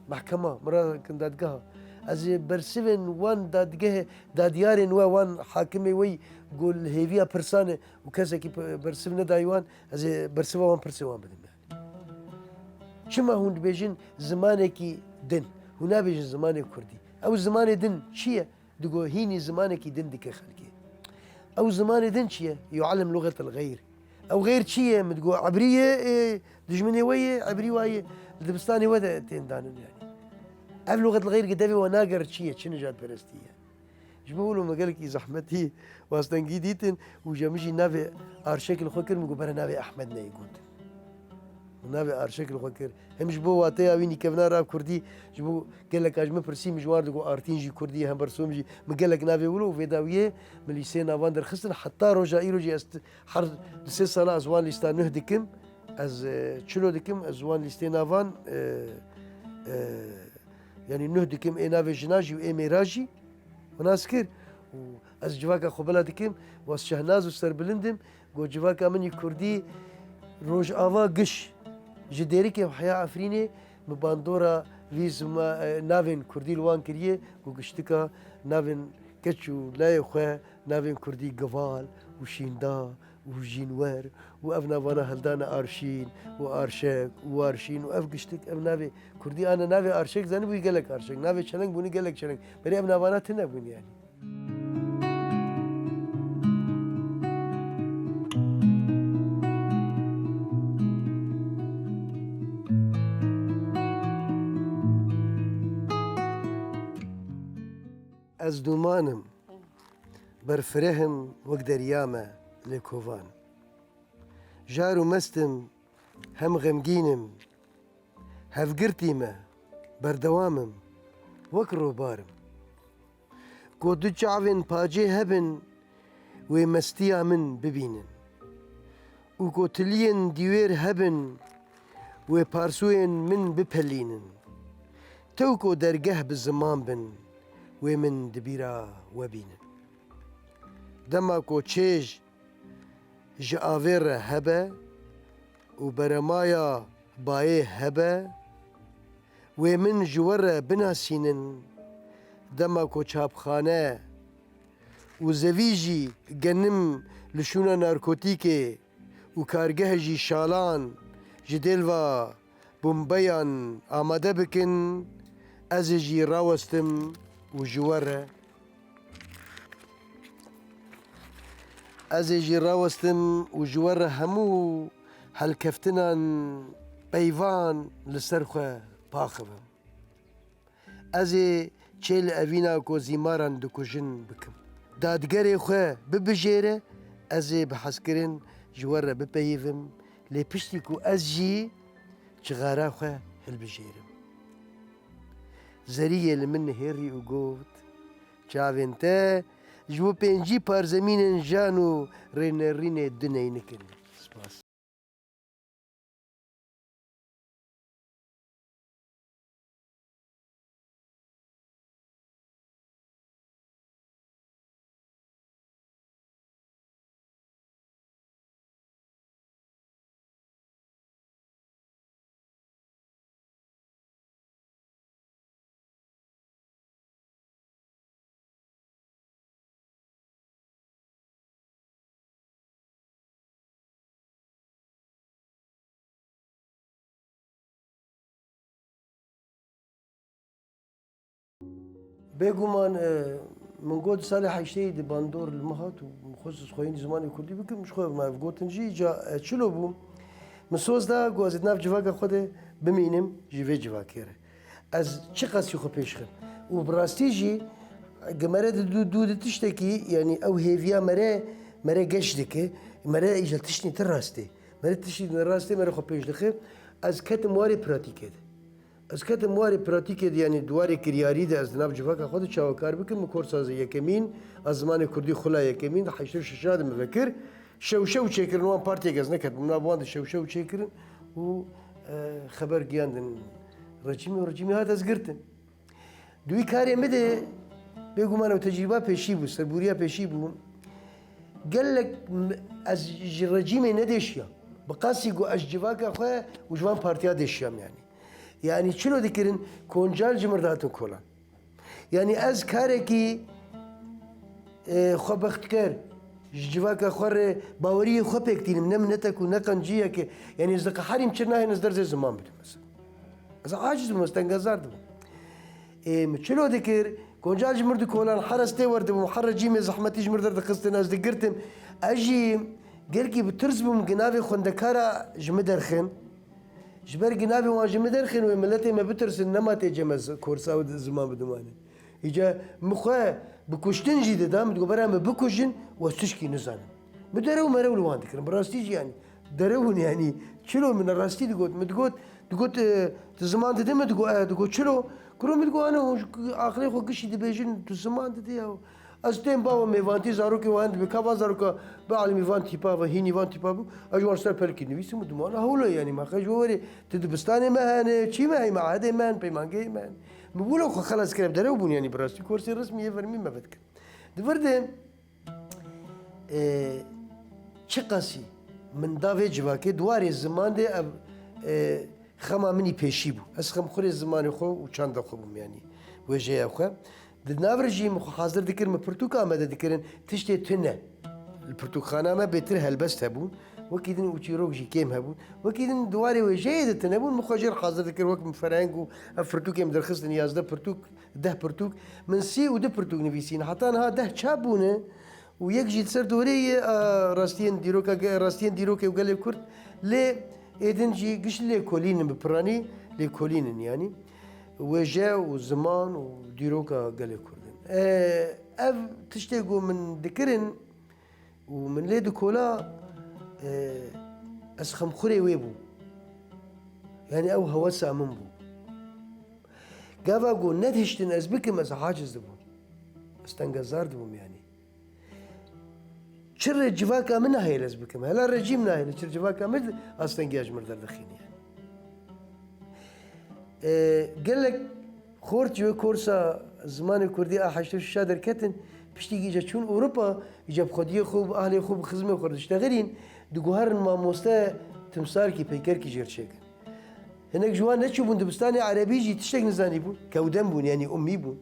mehkema, min rakin dadgeha. Ez ê bersivên wan dadgehê, dadyarên we, wan hakimê we ku li hêviya pirsan e û kesekî pe-, bersiv nedayî wan, ez ê bersiva wan pirsê wan bidim yanî. Çima hûn dibêjin zimanekî din? Hûn nabêjin zimanê kurdî. Ew zimanê din çi ye? Digo, hînî zimanekî din dike xelkê. Ew zimanê din çi ye? Yu'ellem lugetel xeyr. Ew xeyr çi ye? Min digo, ebrî ye, ê, dijminê we ye, ebrî wa ye. Li dibistanê we de tên danin yanî. Ev lugetel xeyr ki devê we nagere çi ye? Çi nijadperestî ye? Ji bo wilo me gelekî zehmetî û astengî dîtin û ji min jî navê Arşek li xwe kir, min got, bere navê Ehmed neyê gotin. Min navê Arşek li xwe kir. Hem ji bo wateya wî nîkevna ra kurdî, ji bo geleka ji min pirsî, min ji wan digot Artîn jî kurdî ye, Hembersom jî. Min gelek navê wilo û vê dawiyê min lîsteyê navan derxistin. Heta roja îro jî ez t-, her di sê sala ez wan lîsta nuh dikim. Ez, e, çilo dikim, ez wan lîsteyê navan, e, e, yanî nuh dikim, ê navê jina jî û ê mêra jî. Û nas kir û ez civaka xwe bila dikim, û ez şehnaz û serbilind im, got, civaka min yî kurdî Rojava giş ji Dêrikê û heya Efrînê bi bandora vî zima-, e, navên kurdî li wan kiriye, got, giştika navên keç û layê xwe navên kurdî Gival û Şînda û Jînwer û ev navana hildane Arşîn û Arşek û Warşîn û ev giştik, ev navê kurdî ane navê Arşek, zanîbûyî gelek Arşek, navê Çeleng bûnî gelek Çeleng. Berê ev navana tune bûn yanî. Ez dûman im, berfireh im wek derya me lê kovan. Jar û mest im, hem xemgîn im. Hevgirtî me, berdewam im, wek robar im. Ku du çavên pacê hebin, wê mestiya min bibînin. Û ku tiliyên dîwêr hebin, wê parsûyên min bipelînin. Tew ku dergeh bi ziman bin, wê min di bîra we bînin. Dema ku çêj ji avê re hebe û beremaya bayê hebe, wê min ji we re binasînin, dema ku çapxane û zevî jî genim li şûna narkotîkê û kargeh jî şalan ji dêlva bombeyan amade bikin, ez ê jî rawestim û ji we re, ez ê jî rawestim û ji we re hemû helkeftinan, peyvan li ser xwe paxivim. Ez ê çê li evîna ku zîmaran dikujin bikim. Dadgerê xwe bibijêre, ez ê bi hezkirin ji we re bipeyivim, lê piştî ku ez jî çixara xwe hilbijêrim. Zeriyê li min nihêrî û got, çavên te ji bo pêncî par zemînên jan û rênerînê du neynik in. Spas. Bêguman, e, min got salê heştê di bandor li min hat û min xwest ez xweyî zimanê kurdî bikim, ji xwe me ev gotin jî, ca, e, çilo bû. Min soz da ku ez di nav civaka xwe de bimînim ji vê civakê re. Ez çiqas jî xwe pêş xim. Û bi rastî jî, ge mere di dû, dû di tiştekî, yanî ew hêviya mere, mere geş dike, mere îja tiştî ti rastê. Mere tiştî din rastê mere xwe pêş dixe. Ez ketim warê pratîkê de. Ez ketim warê pratîkê de, yanî di warê kiryarî de ez di nav civaka xwe de çawa kar bikim. Min korsa yekemîn, ez zimanê kurdî xula yekemîn, di heştê û şeş de min vekir. Şew şew çêkirin, wan partiyek ez neketibûm nav wan de şew şew çêkirin û, e, xeber giyandin rejîmê û rejîmê hat ez girtin. Di wî karê min de bêguman ew tecrîba pêşî bû, serbûriya pêşî bû. Gelek m-, ez ji rejîmê nedêşiyam. Bi qasî ku ez civaka xwe û ji van partiya dêşiyam yanî. Yanî çilo dikirin, koncal ji mir dihatin kolan. Yanî ez karekî, e, xwebextker, ji civaka xwe re baweriyê xwe pêk tînim, ne minetek û ne qenciyeke. Yanî ez diqeherîm çi nahên ez derzê ziman bidim mesela. Ez aciz bûm, ez tengezar dibûm. Ê, min çilo dikir, koncal ji mir dikolan, her ez tê werdibûm, her rejîmê zehmetî ji mir derdixistin, ez digirtim. Ez jî gelkî bi tirs bûm, ginavê xwendekara ji min derxin. Ji ber ginavê wan ji min derxin wê miletê me bitirsin, nema tê cem ez korsa û ziman bidim wan. Îca min xwe bi kuştin jî dida, min digot, bera min bikujin, we tişkî nizanim. Min derew merew li wan dikirin, bi rastî jî yanî. Derew hûn yanî. Çilo min rastî digot, min digot, digot, e, tu ziman didî min, digot, e, digot, çilo? Kuro min digot, ana, hûn ji aqilê xwe gişî dibêjin, tu ziman didî ya. Ez tên bawe mêvantî zarokê wan dibe, ka van zaroka bielmî van tîpa ve, hînî van tîpa bû, ez ji wan ser pelkî nivîsim û dimana hewle, yanî, me xwe ji we werê, tu dibistanê me hene, çî me heye, me'hedê me hene, peymangehê me hene. Min wilo xwe xelas kir, ev derew bûn, yanî, bi rastî korsê resmî yê fermî me vedikin. Di vir de, e, çiqasî min da vê civakê, di warê ziman de ev, e, xema min î pêşî bû. Ez xemxurê zimanê xwe û çanda xwe bûm, yanî wêjeya xwe. Di nav re jî min xwe hazir dikir, min pirtûk amade dikirin, tiştê tune. Li pirtûkxana me bêtir helbest hebûn. Wekî din û çîrok jî kêm hebûn. Wekî din di warê wêjeyê de tune bûn, min xwe jê re hazir dikir, wek min ferheng û ev pirtûkê min derxistin, yazdeh pirtûk, deh pirtûk. Min sî û du pirtûk nivîsîn. Heta niha deh çap bûne. Û yek jî li ser dorê ye, a, rastiyên dîroka ge-, rastiyên dîrokê û gelê Kurd, lê êdin jî giş lêkolîn in, bi piranî lêkolîn in, yanî wêje û ziman û dîroka gelê Kurd in. E, ev tiştê ku min dikirin û min lê dikola, e, ez xemxurê wê bûm. Yanî ew hewesa min bû. Gava ku nedihiştin ez bikim, ez aciz dibûm. Ez tengezar dibûm, yanî. Çi rê civaka min nahêle ez bikim. Hela rejîm nahêle, çi rê civaka min astengiya ji mir derdixîne. E, gelek xort ji wê korsa zimanê kurdî a heştê û şeş derketin, piştî îca çûn Ewropa, îca bi xwediyê xwe, bi ahlê xwe, bi xizmê xwe diştexilîn, diguherin mamoste timsalkî, peykerkî jê re çêkin. Hinek ji wan neçûbûn dibistanê erebî jî tiştek nizanîbûn. Kewden bûn, yanî ummî bûn.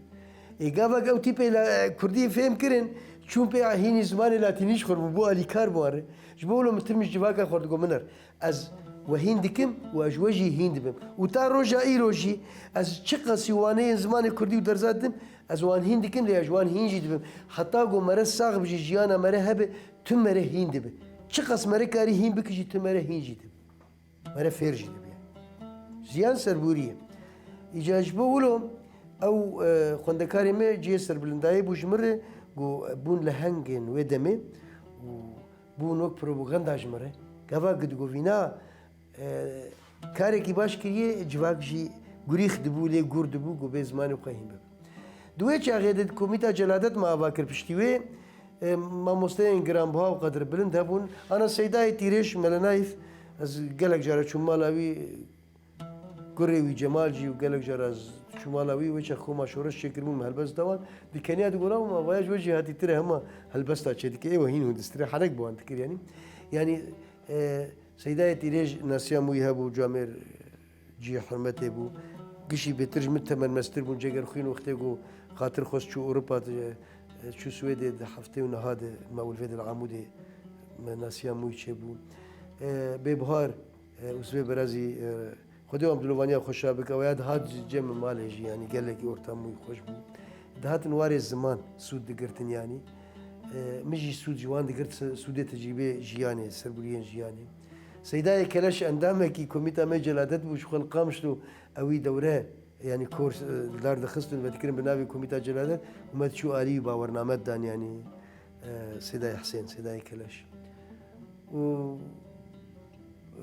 Ê gavak ew tîpê la, e, kurdî fêm kirin, çûn pê hînî zimanê latînî ji xwe bû, bû alîkar bû wan re. Ji bo wilo min tim ji civaka xwe digot, Miner, ez we hîn dikim û ez ji we jî hîn dibim. Û ta roja îro jî ez çiqasî waneyên zimanê kurdî û derza didim, ez wan hîn dikim lê ez ji wan hîn jî dibim. Heta ku mere sax bijî, jiyana mere hebe, tu mere hîn dibe. Çiqas mere karî hîn bikijî, tu mere hîn jî dibe. Mere fêr jî dibe. Jiyan serbûrî ye. Îca ji bo wilo ew, e, xwendekarê me cihê serbilindayê bû ji min re, ku bûn lehengên wê demê û bûn wek propaganda ji min re. Gava ku digovîna, e, karekî baş kiriye, civak jî gurîx dibû, lê gur dibû, ku bê zimanê xwe hîn bibe. Di wê çaxê de di komîta celadet me ava kir piştî wê, e, mamosteyên giranbiha û qedirbilind hebûn. Ana Seydayê Tîrêj, Mele Naîf, ez gelek cara çûm mala wî, kurê wî Cemal jî û gelek cara ez çûm mala wî, wê çax koma şoreş çêkiribûn, min helbest da wan. Di keniya digot, "Ma vaya ji we jî hatî tire hema helbesta çêdike, ê we hîn hûn distirê." Henek bi wan dikir, yanî. Yanî, e, Seydayê Tîrêj nasiya min wî hebû, camêr cihê hurmetê bû. Gişî bêtir ji min temelmeztir bûn. Cegerxwîn wextê ku xatir xwest çû Ewropa, çû Swêdê, di heftê û neha de me û li vê de li Amûdê me nasiya min wî çêbû. E, Bêbihar, e, û Swê Berazî, e, Xwedê wan bi dilovaniya xwe şa bike. Ew ya dihat cem min malê jî, yanî gelekî ortam wî xweş bû. dihatin warê ziman sûd digirtin yanî. E, min jî sûd ji wan digirt, sûdê tecrîbê jiyanê, serburiyên jiyanê. Seydayê Keleş endamekî komîta me Celadet bû, ji xwe li Qamişlo ewî dewre, yanî kor, e, li dar dixistin, vedikirin bi navê komîta Celadet û me diçû alî û bawername didan yanî, e, Seydayê Hisên, Seydayê Keleş. Û,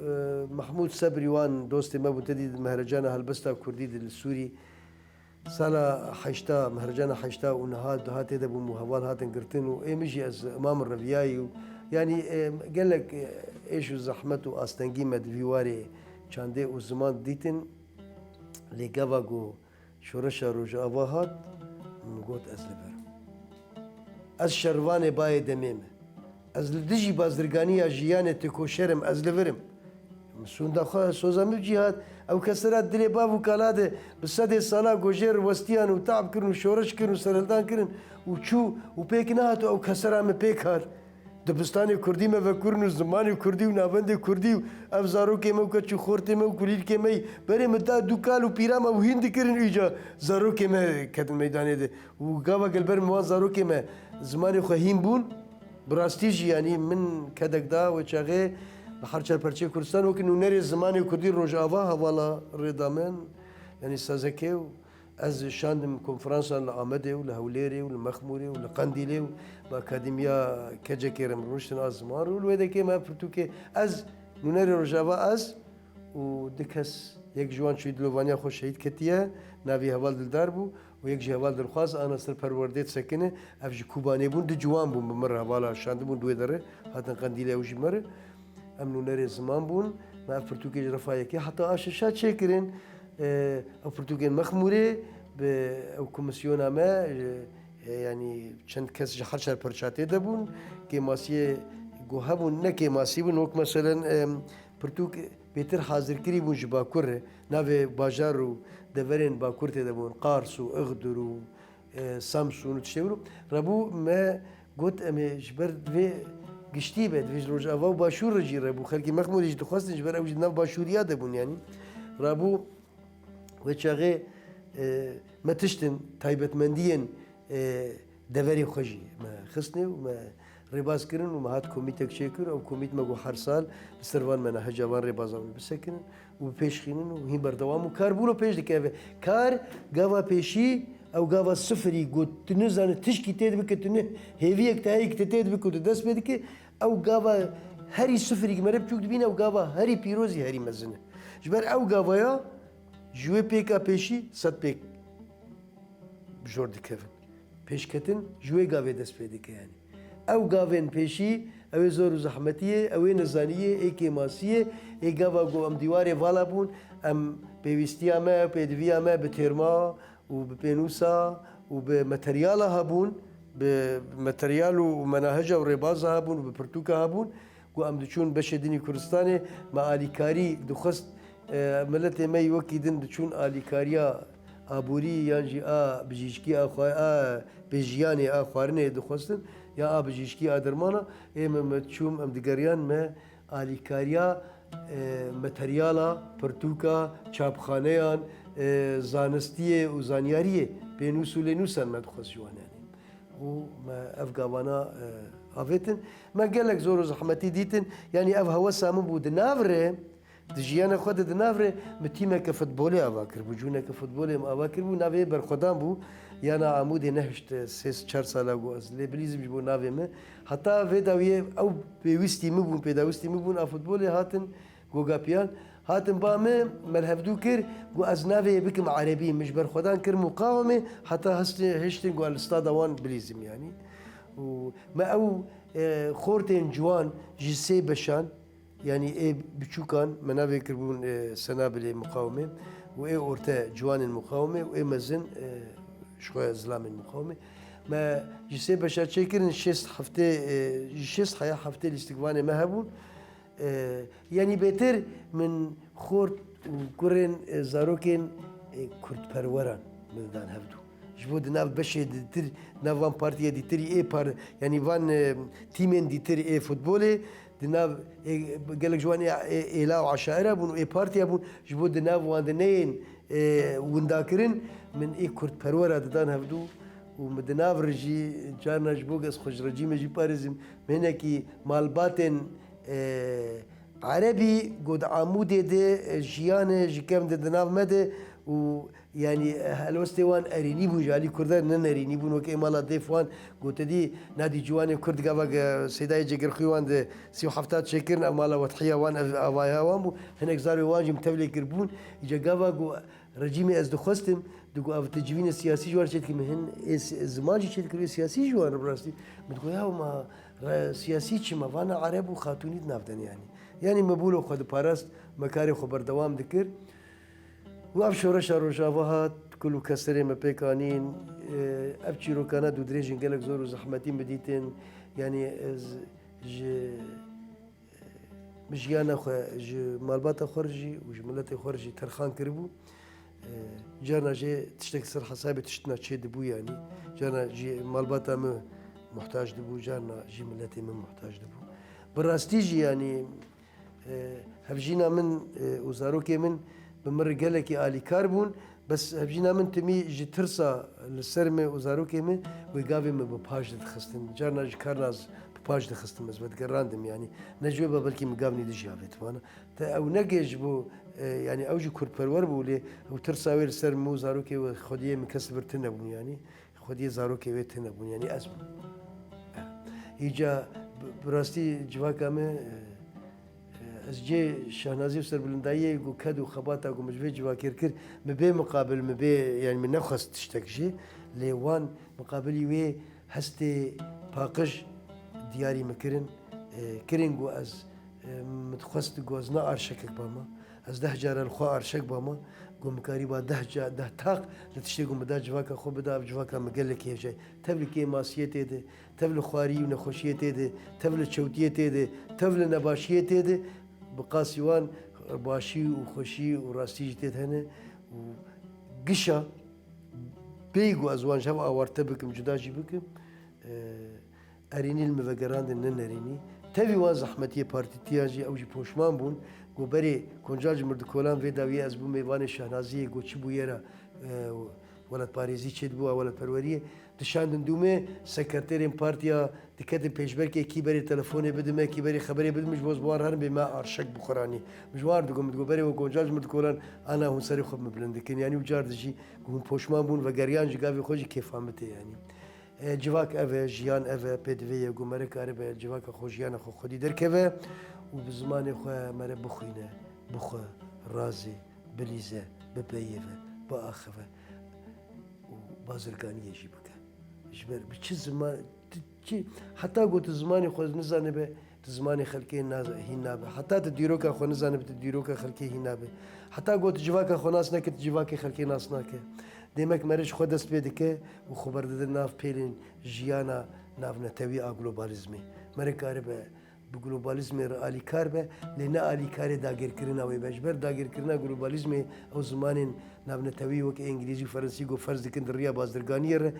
e, Mehmûd Sebrî wan dostê me bû, te dî di Mehrecana Helbesta Kurdî di li Sûrî sala heşta, Mehrecana heşta û niha duha tê de bûm û heval hatin girtin û ê min jî ez îmam reviyayî û yanî, e, gelek, e, êş û zehmet û astengî me di vî warê çandê û ziman dîtin. Lê gava ku şoreşa Rojava hat, min got ez li vir im. Ez şervanê bayê demê me. Ez li dijî bazirganiya jiyanê têkoşer im, ez li vir im. Min sûnda xwe, soza min cî hat. Ew kesera dilê bav û kala de bi sedê sala gojê westiyan û te'b kirin û şoreş kirin û serhildan kirin û çû û pêk nehat û ew kesera min pêk hat. Dibistanê kurdî me vekirin û zimanê kurdî û navendê kurdî û ev zarokê me û keç û xortê me û kulîlkê me yî berê min da du kal û pîra me û hîn dikirin, îca zarokê me ketin meydanê de. Û gava gel ber min wan zarokê me zimanê xwe hîn bûn. Bi rastî jî, yanî min kedek da wê çaxê li her çar perçeyê Kurdistan wekî nûnerê zimanê kurdî Rojava hevala rê da min, yanî sazekê û ez şandim konferansan li Amedê û li Hewlêrê û li Mexmûrê û li Qendîlê û bi Akademiya Kecekê re min rûniştin a ziman û li wê dekê me pirtûkê ez, nûnerê Rojava ez û du kes, yek ji wan çûyî dilovaniya xwe şehîd ketiye, navî heval Dildar bû û yek jî heval Dilxwaz ana ser perwerdê disekine. Ev ji Kobanê bûn, du ciwan bûn bi min re hevala şandibûn, di wê derê hatin Qendîlê ew jî me re. Em nûnerê ziman bûn, me ev pirtûkê ji refa yekê heta a şeşa çêkirin. E, ew pirtûkên Mexmûrê bi ew komîsyona me, e, e, yanî çend kes ji her çar perça tê de bûn. Kêmasiyê ku hebûn, ne kêmasî bûn, wek meselen, e, pirtûk bêtir hazirkirî bûn ji Bakur re. Navê bajar û deverên Bakur tê de bûn. Qars û Ixdir û e, Samsûn û tiştê wilo. Rebû me got, em ê ji ber vê giştî be, divê ji Rojava û Başûr re jî rebû. Xelkê Mexmûrê jî dixwestin, ji ber ew jî di nav Başûriya de bûn yanî. Rabû wê çaxê, e, me tiştin, taybetmendiyên, e, deverê xwe jî me xistine û me rêbaz kirin û me hat komîtek çêkir. Ew komît me got her sal li ser van menaheca van rêbaza min bisekinin û bipêşxînin û hîn berdewam û kar bûro pêş dikeve. Kar gava pêşî, ew gava sifirî ku tu nizane tişkî tê dibike, tu ne hêviyek te heyî ki te tê dibike û tu dest pê dike, ew gava herî sifirî ki mere biçûk dibîne, ew gava herî pîrozî herî mezin e. Ji ber ew gavaya ji wê pêka pêşî sed pêk bi jor dikevin. Pêşketin ji wê gavê dest pê dike yanî. Ew gavên pêşî, ew ê zor û zehmetî yê, ew ê nizanî yê, ê kêmasî yê, ê gava ku em dîwarê vala bûn, em pêwîstiya me, pêdiviya me bi têrma û bi pênûsa û bi materyala hebûn, bi materyal û menaheca û rêbaza hebûn û bi pirtûka hebûn, ku em diçûn beşê din î Kurdistanê, me alîkarî dixwest, e, miletê me yî wekî din diçûn alîkariya aborî yan jî a bijîşkî a xwe, a pêjiyanê a xwarinê dixwestin, ya a bijîşkî a dermana, ê me, me diçûm, em digeriyan me alîkariya, e, materyala, pirtûka, çapxaneyan, e, zanistiyê û zanyariyê, pênûs û lênûsan me dixwest ji wan yanî. Û me ev gavana, e, avêtin. Me gelek zor û zehmetî dîtin. Yanî ev hewesa min bû di nav re, di jiyana xwe de di nav re, min tîmeke futbolê ava kiribû, cûneke futbolê min ava kiribû, navê yê Berxwedan bû, yana Amûdê nehişt, e, sê çar sala ku ez lê bilîzim ji bo navê min. Heta vê dawiyê ew pêwîstî min bûn, pêdawîstî min bûn, a futbolê hatin Goga Piyan. Hatin ba me, me li hevdû kir, got, ez navê yê bikim erebî, min ji Berxwedan kir Muqawimê, heta hestê, hiştin got, li stada wan bilîzim yanî. Û me ew, e, xortên ciwan ji sê beşan, yanî ê biçûkan, me navê kiribûn, e, Senabilê Muqawimê û ê orte ciwanên Muqawimê û ê mezin, e, ji xwe zilamên Muqawimê. Me ji sê beşa çêkirin, şêst heftê, e, ji şêst heya heftê lîstikvanê me hebûn. E, yanî bêtir min xort û kurên, e, zarokên, e, kurdperweran min dan hevdû. Ji bo di nav beşê dîtir, nav van partiyê dîtirî ê par-, yanî van, e, tîmên dîtir ê futbolê, di nav, e, gelek ji wan ê, ê, êla û eşaira bûn û ê partiya bûn, ji bo di nav wan de neyên, e, windakirin, min ê kurdperwera didan hevdû û min di nav re jî carna ji bo ez xwe ji rejîmê jî parêzim, min hinekî malbatên, e, erebî ku di Amûdê de, e, jiyane ji kevn de di nav me de û, yanî, e, helwestê wan erênî bûn, ji alî Kurdan ne nerênî bûn, wekî mala dêf wan, ku te dî nadî ciwanê Kurd gava ge Seydayê Cegirxî wan di sî û hefta çêkirin, ev mala wethiya wan, ev avaya wan bû, hinek zarê wan jî min tevlê kir bûn. Îca gava ku Rejîmê ez dixwestim, digot, ev tecivînê siyasî ji wan çêdikim, hin ê si-, ziman jî çêdikim, ê siyasî ji wan re bi rastî. Min digot, ya ma re-, siyasî çi me? Vana ereb û xatûnî di nav de ne yanî. Yanî me bûlo xwe diparast, me karê xwe berdewam dikir. Û ev şoreşa Rojava hat, kul û keserê me pêk anîn, e, ev çîrokana dûdirêj in gelek zor û zehmetî min dîtin. Yanî ez ji Min jiyana xwe ji malbata xwe re jî û ji miletê xwe re jî terxan kiribû. E, carna jê tiştek ser hesabê tiştina çê dibû yanî. Carna jî malbata min muhtac dibû, carna jî miletê min muhtac dibû. Bi rastî jî yanî, e, hevjîna min, e, û zarokê min bi min re gelekî alîkar bûn. Bes hevjîna min timî ji tirsa li ser me û zarokê me wê gavê me bi paş de dixistin. Carna ji karna ez bi paş dixistim, ez vedigerandim yanî. Ne ji wê be belkî min gavnî dijî avêt vana. Te ew neke ji bo, e, yanî ew jî kurdperwer bû lê ew tirsa wê li ser min û zarokê wê xwediyê min kes li vir tune bûn yanî. Xwediyê zarokê wê tune bûn yanî ez bûm. Îca bi, bi rastî civaka me, e, Ez cê şehnazî û serbilindayiyê ku ked û xebata ku min ji vê civakê re kir, min bê miqabil, min bê, yanî min nexwest tiştek jî, lê wan miqabilî wê hestê paqij diyarî min kirin, e, kirin ku ez, e, min dixwest ku ez ne arşekek bama, ez deh cara li xwe arşek bama, ku min karîba deh ca, deh taq li tiştê ku min da civaka xwe bida, ev civaka min gelekî hêja ye. Tev li kêmasiyê tê de, tev li xwarî û nexweşiyê tê de, tev li çewtiyê tê de, tev li nebaşiyê tê de, bi qasî wan başî û xweşî û rastî jî tê de hene û gişa bêyî ku ez wan ji hev awarte bikim, cuda jî bikim, e, erênî li min vegerandin, ne nerênî. Tevî wan zehmetiyê partîtiyan jî ew jî poşman bûn ku berê Koncal ji Mirdikolan vê dawiyê ez bûm mêvanê şehnaziyê ku çi bûye re, e, welatparêzî çêdibû, a welatperweriyê dişandin dûmê, sekreterên partiya diketin pêşberkê, kî berê telefonê bidime, kî berê xeberê bidime, ji bo ez bi wan re herim bê me arşek bixuranî. Min ji wan re digot, min digot, berê we Goncal ji Mirdikolan, ana hûn serê xwe bi min bilind dikin. Yanî û car dijî ku hûn poşman bûn, vegeriyan ji gavê xwe jî kêfa min tê yanî. E, civak ev e, jiyan ev e, pêdivê ye ku mere karibe civaka xwe, jiyana xwe xwedî derkeve û bi zimanê xwe mere bixwîne, bixwe, razê, bilîze, bipeyêve, biaxive û bazirganiyê jî bike. Ji ber bi çi ziman, tu çi, heta ku tu zimanê xwe nizanibe, tu zimanê xelkê na-, hîn nabe. Heta tu dîroka xwe nizanibe, tu dîroka xelkê hîn nabe. Heta ku tu civaka xwe nas neke, tu civakê xelkê nas nake. Demek mere ji xwe dest pê dike û xwe berdide nav pêlên jiyana navnetewî a globalizmê. Mere karibe bi globalizmê re alîkar be, lê ne alîkarê dagirkirina wê be. Ji ber dagirkirina globalizmê ew zimanên navnetewî wek îngilîzî û ferensî ku ferz dikin di riya bazirganiyê re,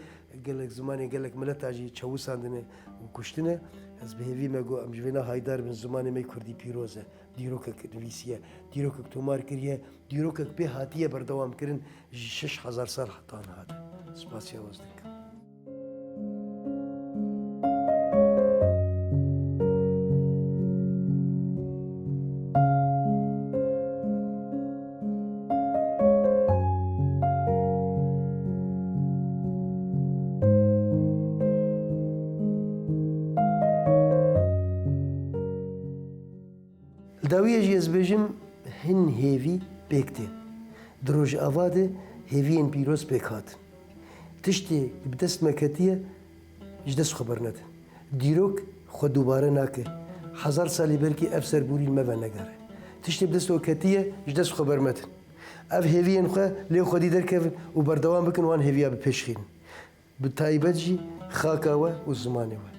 gelek zimanê gelek mileta jî çewisandine û kuştine. Ez bi hêvî me ku em ji vêna haydar bin, zimanê me kurdî pîroz e. Dîrokek nivîsiye, dîrokek tomar kiriye, dîrokek pê hatiye berdewam kirin ji şeş hezar sal heta niha de. Spasiya we ez dikim. Li dawiyê jî ez bêjim, hin hêvî pêk tên. Di Rojava de hêviyên pîroz pêk hatin. Tiştê bi dest me ketiye, ji dest xwe bernedin. Dîrok xwe dubare nake. Hezar salî belkî ev serborî li me venegere. Tiştê bi dest we ketiye, ji dest xwe bermedin. Ev hêviyên xwe lê xwedî derkevin û berdewam bikin wan hêviya bi pêş xînin. Bi taybet jî xaka we û zimanê we.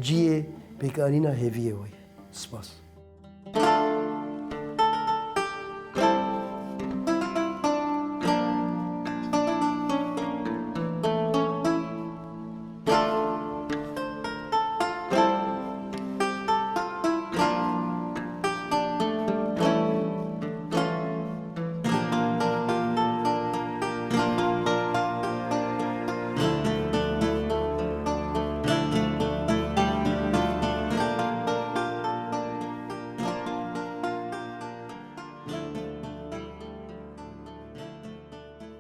Cihê pêkanîna hêviyê we ye. Spas.